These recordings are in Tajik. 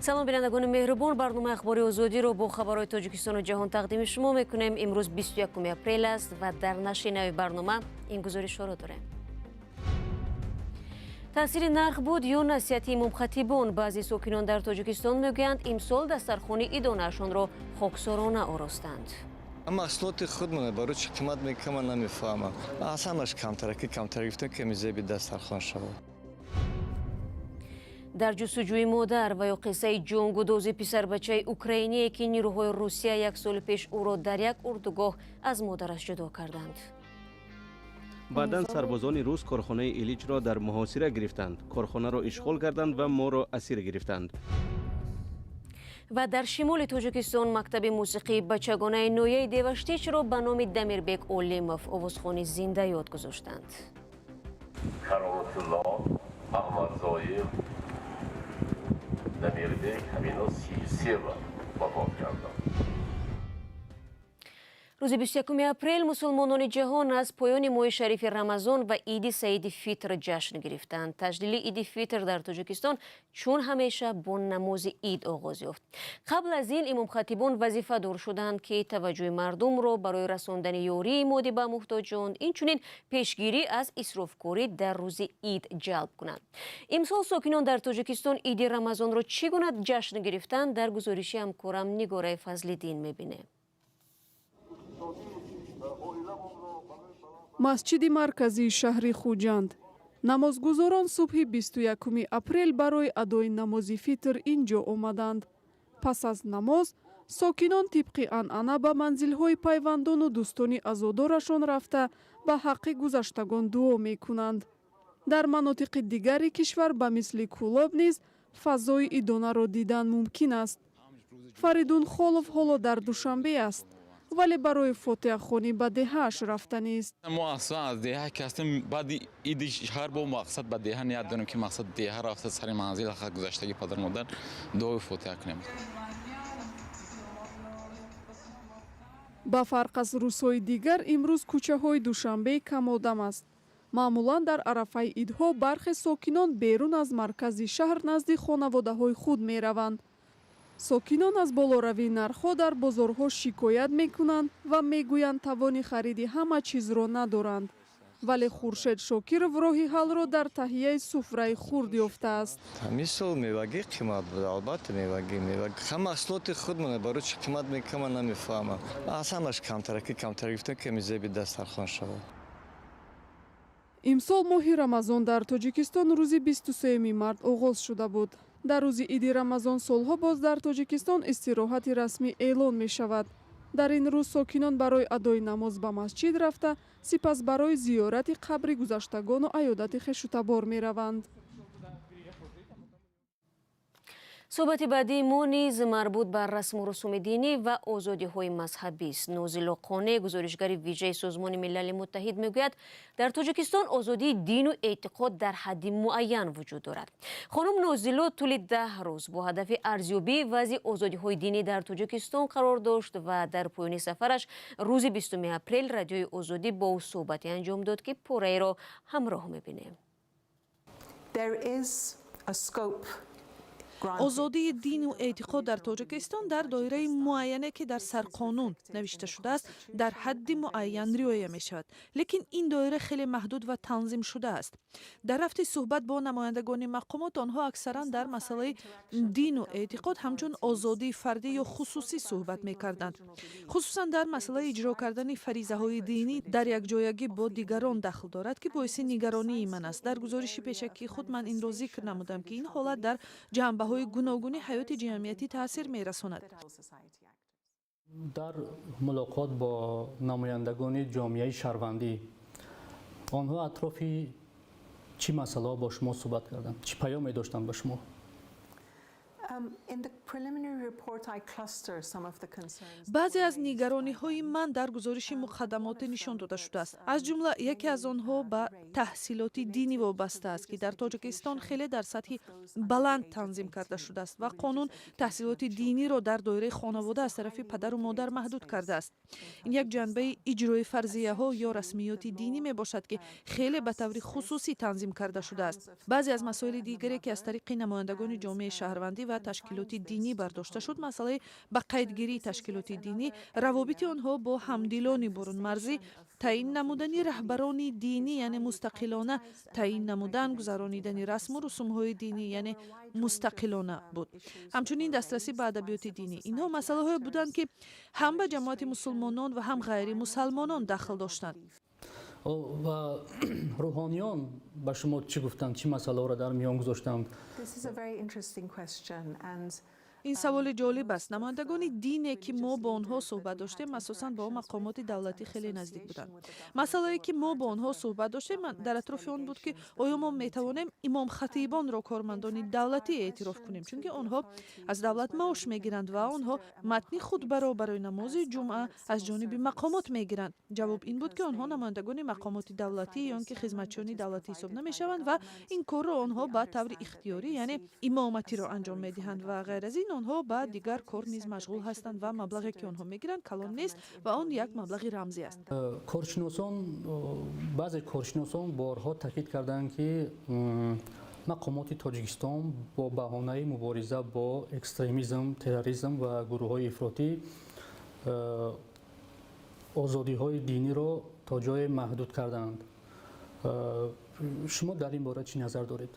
Салом, бинандагони меҳрубон. Барномаи Ахбори Озодиро бо хабарҳои Тоҷикистону ҷаҳон тақдими шумо мекунем. Имрӯз 21 апрел аст ва дар нашри нави барнома ин гузоришҳоро дорем. Таъсири нарх буд ё насиҳати имомхатибон? Баъзе сокинон дар Тоҷикистон мегӯянд, имсол дастархони идонаашонро хоксорона оростанд. Маҳсулоти худмона барои чӣ қимат мекунам, ман намефаҳмам. Аз ҳамаш камтараки камтар гирифтем, ки зеби дастархон шавад. Дар ҷустуҷӯи модар ва ё қиссаи ҷонгудози писарбачаи украиние, ки нирӯҳои Русия як соли пеш ӯро дар як урдугоҳ аз модараш ҷудо карданд. Баъдан сарбозони рус корхонаи Иличро дар муҳосира гирифтанд, корхонаро ишғол карданд ва моро асир гирифтанд. Ва дар шимоли Тоҷикистон мактаби мусиқии бачагонаи ноҳияи Деваштичро ба номи Дамирбек Олимов, овозхони зиндаёд, гузоштанд. Кароматулло Аҳмадзоев, Дамирбек, ҳамино 33 вафот карданд. Рӯзи 21 апрел мусулмонони ҷаҳон аз поёни моҳи шарифи Рамазон ва Иди Саиди Фитр ҷашн гирифтанд. Таҷлили Иди Фитр дар Тоҷикистон чун ҳамеша бо намози ид оғоз ёфт. Қабл аз ин имомхатибон вазифадор шуданд, ки таваҷҷӯҳи мардумро барои расондани ёрии моддӣ ба муҳтоҷон, инчунин пешгирӣ аз исрофкорӣ дар рӯзи ид ҷалб кунанд. Имсол сокинон дар Тоҷикистон Иди Рамазонро чӣ гуна ҷашн гирифтанд, дар гузориши ҳамкорам Нигораи Фазлиддин мебинем. Масҷиди марказии шаҳри Хуҷанд. Намозгузорон субҳи 21 апрел барои адои намози фитр ин ҷо омаданд. Пас аз намоз сокинон тибқи анъана ба манзилҳои пайвандону дӯстони азодорашон рафта, ба ҳаққи гузаштагон дуо мекунанд. Дар манотиқи дигари кишвар ба мисли Кӯлоб низ фазои идонаро дидан мумкин аст. Фаридун Холов ҳоло дар Душанбе аст, вале барои фотиҳахонӣ ба деҳааш рафтанист. Мо аслан аз деҳа ки ҳастем, баъди иди шаҳр бо мақсад ба деҳа ният дорем, ки мақсад деҳа рафта, сари манзил гузаштаги падар модар дуои фотиҳа кунем. Ба фарқ аз рӯзҳои дигар, имрӯз кӯчаҳои Душанбе камодам аст. Маъмулан дар арафаи идҳо бархе сокинон берун аз маркази шаҳр назди хонаводаҳои худ мераванд. Сокинон аз болоравии нархҳо дар бозорҳо шикоят мекунанд ва мегӯянд, тавони хариди ҳама чизро надоранд. Вале Хуршед Шокиров роҳи ҳаллро дар таҳияи суфраи хурд ёфтааст. Мисол, мевагӣ қимат буд, албатта, мевагӣ, мевагӣ. Ҳам маҳсулоти худмона барои чӣ қимат мекунам, ман намефаҳмам. Аз ҳамаш камтараки камтар гирифтем, ки зеби дастархон шавад. Имсол моҳи Рамазон дар Тоҷикистон рӯзи 23 март оғоз шуда буд. Дар рӯзи Иди Рамазон солҳо боз дар Тоҷикистон истироҳати расмӣ эълон мешавад. Дар ин рӯз сокинон барои адои намоз ба масҷид рафта, сипас барои зиёрати қабри гузаштагону аёдати хешутабор мераванд. Суҳбати баъдии мо низ марбут ба расму русуми динӣ ва озодиҳои мазҳабист. Нозило Қоне, гузоришгари вижаи Созмони Милали Муттаҳид, мегӯяд, дар Тоҷикистон озодии дину эътиқод дар ҳадди муайян вуҷуд дорад. Хонум Нозило тӯли 10 рӯз бо ҳадафи арзёбии вазъи озодиҳои динӣ дар Тоҷикистон қарор дошт ва дар поёни сафараш рӯзи 20 апрел Радиои Озодӣ бо ӯ суҳбате анҷом дод, ки пораеро ҳамроҳ мебинем. There is a scope. Озодии дину эътиқод дар Тоҷикистон дар доираи муайяне, ки дар сарқонун навишта шудааст, дар ҳадди муайян риоя мешавад, лекин ин доира хеле маҳдуд ва танзим шудааст. Дар рафти суҳбат бо намояндагони мақомот онҳо аксаран дар масъалаи дину эътиқод ҳамчун озодии фардӣ ё хусусӣ суҳбат мекарданд. Хусусан дар масъалаи иҷро кардани фаризаҳои динӣ дар якҷоягӣ бо дигарон дахл дорад, ки боиси нигаронии ман аст. Дар гузориши пешакии худ ман инро зикр намудам, ки ин ҳолат дар ҷанбаҳои гуногуни ҳаёти ҷамъиятӣ таъсир мерасонад. Дар мулоқот бо намояндагони ҷомеаи шаҳрвандӣ онҳо атрофи чӣ масъалаҳо бо шумо суҳбат карданд, чӣ паёме доштанд ба шумо? Баъзе аз нигарониҳои ман дар гузориши муқаддамотӣ нишон дода шудааст. Аз ҷумла яке аз онҳо ба таҳсилоти динӣ вобаста аст, ки дар Тоҷикистон хеле дар сатҳи баланд танзим карда шудааст ва қонун таҳсилоти диниро дар доираи хонавода аз тарафи падару модар маҳдуд кардааст. Ин як ҷанбаи иҷрои фарзияҳо ё расмиёти динӣ мебошад, ки хеле ба таври хусусӣ танзим карда шудааст. Баъзе аз масоили дигаре, ки аз тариқи намояндагони ҷомеаи шаҳрвандӣ ва ташкилоти динӣ бардошта шуд, масъалаи ба қайдгирии ташкилоти динӣ, равобити онҳо бо ҳамдилони бурунмарзӣ, таъин намудани раҳбарони динӣ, яъне мустақилона таъин намудан, гузаронидани расму русумҳои динӣ, яъне мустақилона буд, ҳамчунин дастрасӣ ба адабиёти динӣ. Инҳо масъалаҳое буданд, ки ҳам ба ҷамоати мусулмонон ва ҳам ғайримусалмонон дахл доштанд. Ва рӯҳониён ба шумо чӣ гуфтанд, чӣ масъалаҳоро дар миён гузоштанд? Ин саволи ҷолиб аст. Намояндагони дине, ки мо бо онҳо суҳбат доштем, асосан бо мақомоти давлатӣ хеле наздик буданд. Масъалае, ки мо бо онҳо суҳбат доштем, дар атрофи он буд, ки оё мо метавонем имомхатибонро кормандони давлатӣ эътироф кунем, чунки онҳо аз давлат маош мегиранд ва онҳо матни хутбаро барои намози ҷумъа аз ҷониби мақомот мегиранд. Ҷавоб ин буд, ки онҳо намояндагони мақомоти давлатӣ ё ин ки хизматчиёни давлатӣ ҳисоб намешаванд ва ин корро онҳо ба таври ихтиёрӣ, яъне имоматиро анҷом медиҳанд ва ғайр аз ин онҳо ба дигар кор низ машғул ҳастанд ва маблағе, ки онҳо мегиранд, калон нест ва он як маблағи рамзӣ аст. Коршиносон, баъзе коршиносон борҳо таъкид карданд, ки мақомоти Тоҷикистон бо баҳонаи мубориза бо экстремизм, терроризм ва гурӯҳҳои ифротӣ озодиҳои диниро то ҷое маҳдуд карданд. Шумо дар ин бора чӣ назар доред?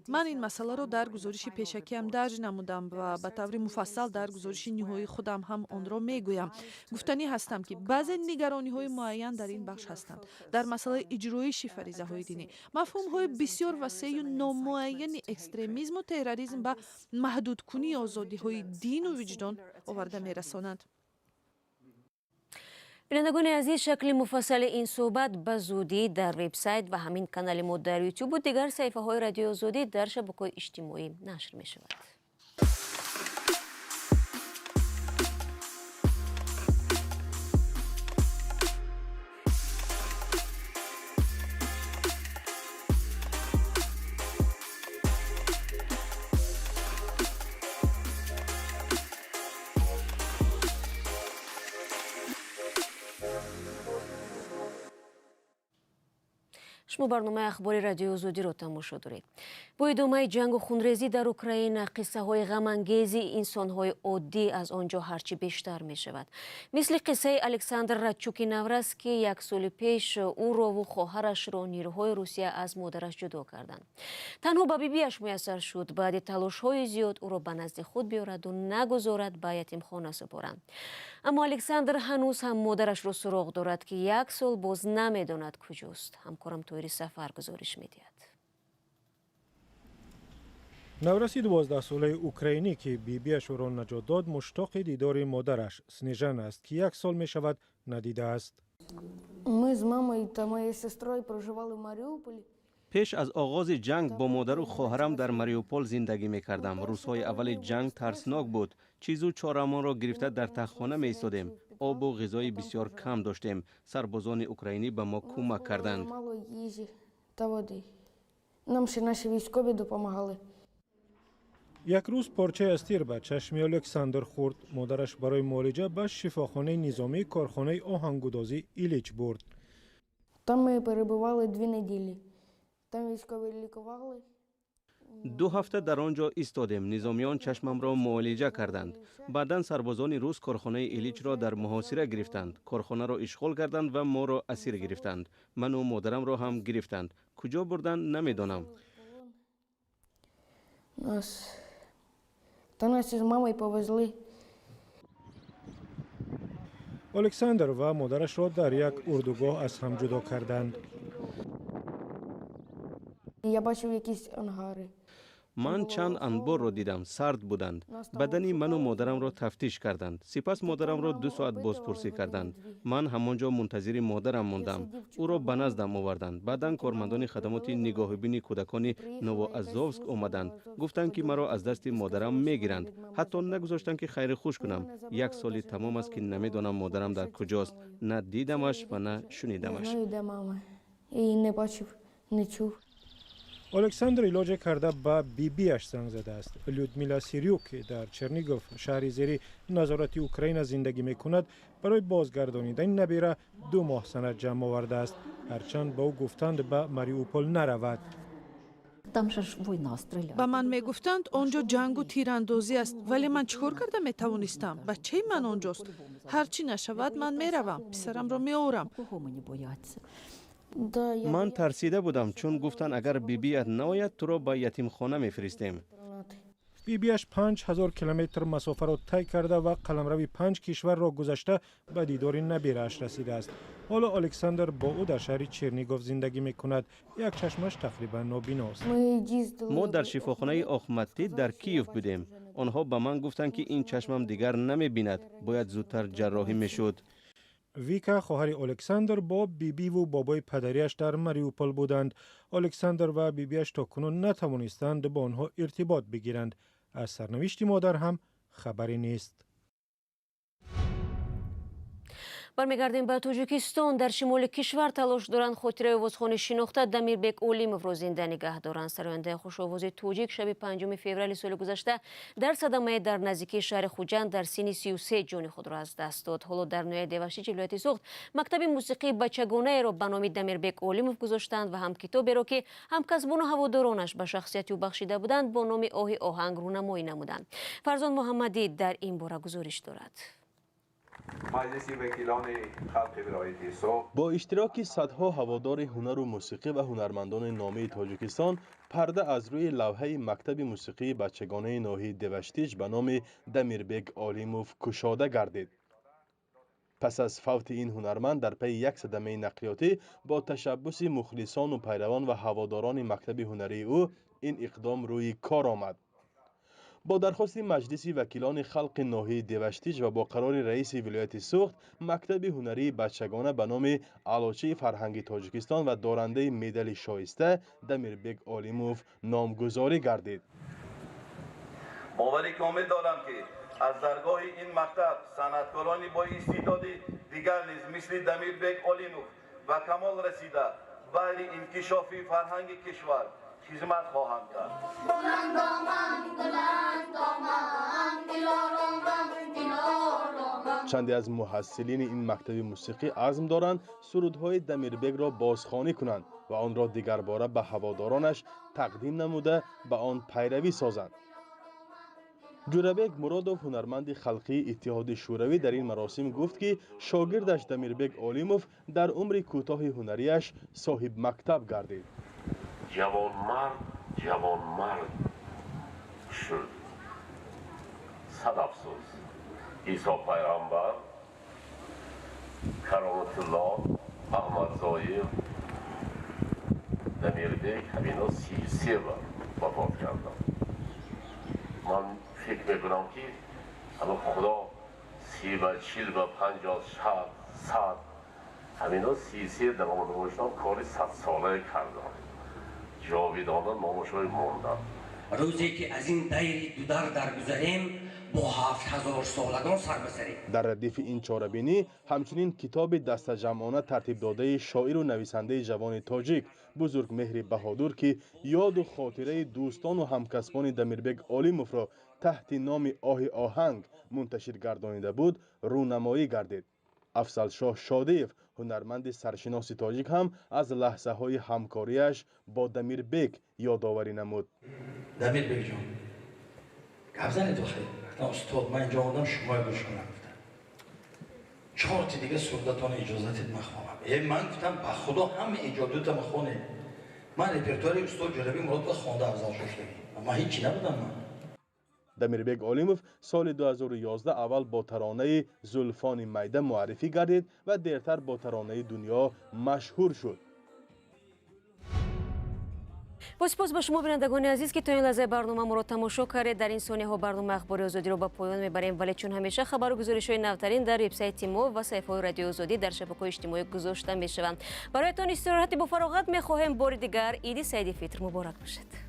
Ман ин масъаларо дар гузориши пешакиам дарҷ намудам ва ба таври муфассал дар гузориши ниҳоии худам ҳам онро мегӯям. Гуфтанӣ ҳастам, ки баъзе нигарониҳои муайян дар ин бахш ҳастанд. Дар масъалаи иҷроиши фаризаҳои динӣ, мафҳумҳои бисёр васею номуайяни экстремизму терроризм ба маҳдудкунии озодиҳои дину виҷдон оварда мерасонанд. Бинандагони азиз, шакли муфассали ин суҳбат ба зудӣ дар вебсайт ва ҳамин канали мо дар ютубу дигар саҳифаҳои Радиои Озодӣ дар шабакаҳои иҷтимоӣ нашр мешавад. Шумо барномаи ахбори Радиои Озодиро тамошо доред. Бо идомаи ҷангу хунрезӣ дар Украина, қиссаҳои ғамангези инсонҳои оддӣ аз он ҷо ҳарчи бештар мешавад. Мисли қиссаи Александр Радчуки наврас, ки як соли пеш ӯрову хоҳарашро нирӯҳои Русия аз модараш ҷудо карданд. Танҳо ба бибиаш муяссар шуд баъди талошҳои зиёд ӯро ба назди худ биёраду нагузорад ба ятимхона супоранд. Аммо Александр ҳанӯз ҳам модарашро суроғ дорад, ки як сол боз намедонад куҷост. Ҳамкорам Тоири Сафар гузориш медиҳад. Навраси 12-солаи украинӣ, ки бибиаш ӯро наҷот дод, муштоқи дидори модараш Снежана аст, ки як сол мешавад надидааст. Мы с мамой та моей сестрой проживали в Мариуполе. Пеш аз оғози ҷанг бо модару хоҳарам дар Мариупол зиндагӣ мекардам. Рӯзҳои аввали ҷанг тарснок буд. Чизу чораамонро гирифта дар тахтхона меистодем. Обу ғизои бисёр кам доштем. Сарбозони украинӣ ба мо кӯмак карданд. Мало їжі та води. Нам ще наші військові допомагали. Як рӯз порчаи аз тир ба чашми Александр хӯрд. Модараш барои муолиҷа ба шифохонаи низомии корхонаи оҳангудозӣ Илич бурд. Там ми перебували 2 неділі. Там військові лікували. 2 ҳафта дар он ҷо истодем. Низомиён чашмамро муолиҷа карданд. Баъдан сарбозони рус корхонаи Иличро дар муҳосира гирифтанд. Корхонаро ишғол карданд ва моро асир гирифтанд. Ману модарамро ҳам гирифтанд. Куҷо бурданд, намедонам. Нас. Та нас із мамою повезли. Александр ва модарашро дар як урдугоҳ аз ҳам ҷудо карданд. Я бачив якісь ангари. Ман чанд анборро дидам, сард буданд. Бадани ману модарамро тафтиш карданд. Сипас модарамро 2 соат бозпурсӣ карданд. Ман ҳамон ҷо мунтазири модарам мондам. Ӯро ба наздам оварданд. Баъдан кормандони хадамоти нигоҳубини кӯдакони Новоазовск омаданд. Гуфтанд, ки маро аз дасти модарам мегиранд. Ҳатто нагузоштанд, ки хайри хуш кунам. 1 соли тамом аст, ки намедонам модарам дар куҷост. На дидамаш ва на шунидамаш. Александр илоҷе карда ба бибиаш занг задааст. Людмила Сирюк, ки дар Чернигов, шаҳри зери назорати Украина зиндагӣ мекунад, барои бозгардонидани набира 2 моҳ санад ҷамъ овардааст. Ҳарчанд ба ӯ гуфтанд ба Мариупол наравад. Ба ман мегуфтанд, он ҷо ҷангу тирандозӣ аст, вале ман чӣ кор карда метавонистам? Бачаи ман он ҷост. Ҳар чӣ нашавад, ман меравам, писарамро меорам. Ман тарсида будам, чун гуфтанд, агар бибият наояд, туро ба ятимхона мефиристем. Бибиаш 5000 километр масофаро тай карда ва қаламрави 5 кишварро гузашта ба дидори набирааш расидааст. Ҳоло Александр бо ӯ дар шаҳри Чернигов зиндагӣ мекунад. Як чашмаш тақрибан нобиност. Мо дар шифохонаи Охматдит дар Киев будем. Онҳо ба ман гуфтанд, ки ин чашмам дигар намебинад, бояд зудтар ҷарроҳӣ мешуд. Вика, хоҳари Александр, бо бибиву бобои падариаш дар Мариупол буданд. Александр ва бибиаш то кунун натавонистанд бо онҳо иртибот бигиранд. Аз сарнавишти модар ҳам хабаре нест. Бармегардем ба Тоҷикистон. Дар шимоли кишвар талош доранд хотираи овозхони шинохта Дамирбек Олимовро зинда нигаҳ доранд. Сарояндаи хушовози тоҷик шаби 5 феврали соли гузашта дар садамае дар наздикии шаҳри Хуҷанд дар синни 33 ҷони худро аз даст дод. Ҳоло дар ноҳияи Деваштич вилояти Суғд мактаби мусиқии бачагонаеро ба номи Дамирбек Олимов гузоштанд ва ҳам китоберо, ки ҳамкасбону ҳаводоронаш ба шахсияти ӯ бахшида буданд, бо номи Оҳи оҳанг рӯнамоӣ намуданд. Фарзон Муҳаммадӣ дар ин бора гузориш дорад. Бо иштироки садҳо ҳаводори ҳунару мусиқӣ ва ҳунармандони номии Тоҷикистон парда аз рӯи лавҳаи мактаби мусиқии бачагонаи ноҳияи Деваштич ба номи Дамирбек Олимов кушода гардид. Пас аз фавти ин ҳунарманд дар пайи як садамаи нақлиётӣ бо ташаббуси мухлисону пайравон ва ҳаводорони мактаби ҳунарии ӯ ин иқдом рӯи кор омад. Бо дархости Маҷлиси вакилони халқи ноҳияи Деваштич ва бо қарори раиси вилояти Суғд мактаби ҳунарии бачагона ба номи Аълочии фарҳанги Тоҷикистон ва дорандаи медали шоиста Дамирбек Олимов номгузорӣ гардид. Боварӣ комил дорам, ки аз даргоҳи ин мактаб санъаткорони бо истеъдоди дигар низ мисли Дамирбек Олимов ба камол расида баҳри инкишофи фарҳанги кишвар хизмат хоҳанд кард. Чанде аз муҳассилини ин мактаби мусиқӣ азм доранд сурудҳои Дамирбекро бозхонӣ кунанд ва онро дигарбора ба ҳаводоронаш тақдим намуда ба он пайравӣ созанд. Ҷурабек Муродов, ҳунарманди халқии Иттиҳоди Шӯравӣ, дар ин маросим гуфт, ки шогирдаш Дамирбек Олимов дар умри кӯтоҳи ҳунариаш соҳибмактаб гардид. Ҷавонмард ҷавонмард шуд. Сад афсӯс, Исо пайғамбар, Кароматулло, Аҳмадзоир, Дамирбек ҳамино 33 бар вафот карданд. Ман фикр мекунам, ки ҳама Худо 30 ба 40 ба 50 60 100 ҳамино 33 давом доштан, кори садсолае карданд, ҷовидона номашои монданд. Рӯзе ки аз ин дайри дудар даргузарем, бо 7000 солагон сар бизарем. Дар радифи ин чорабинӣ ҳамчунин китоби дастаҷамъона тартибдодаи шоиру нависандаи ҷавони тоҷик Бузургмеҳри Баҳодур, ки ёду хотираи дӯстону ҳамкасбони Дамирбек Олимовро таҳти номи Оҳи оҳанг мунташир гардонида буд, рӯнамоӣ гардид. Афзалшоҳ Шодиев, ҳунарманди саршиноси тоҷик, ҳам аз лаҳзаҳои ҳамкориаш бо Дамирбек ёдоварӣ намуд. Дамирбекҷон, гап занед охи. Гуфтам, устод, ман инҷо омадам шумоя гӯш кунам. Гуфтам, чорти дига сурдатона иҷозатед ман хонам. Э, ман гуфтам, ба Худо ҳама эҷодиётама хонед. Ман репертуари устод Ҷурабек Муродова хонда афзал шоштагӣ. Ман ҳичи набудам ман. Дамирбек Олимов соли 2011 аввал бо таронаи Зулфони майда муаррифӣ гардид ва дертар бо таронаи Дунё машҳур шуд. Сипос ба шумо, бинандагони азиз, ки то ин лаҳзаи барнома моро тамошо кардед. Дар ин сонияҳо барномаи Ахбори Озодиро ба поён мебарем, вале чун ҳамеша хабару гузоришҳои навтарин дар вебсайти мо ва саҳифаҳои Радиои Озодӣ дар шабакаҳои иҷтимоӣ гузошта мешаванд. Бароятон истироҳати бофароғат мехоҳем. Бори дигар Иди Саиди Фитр муборак бошад.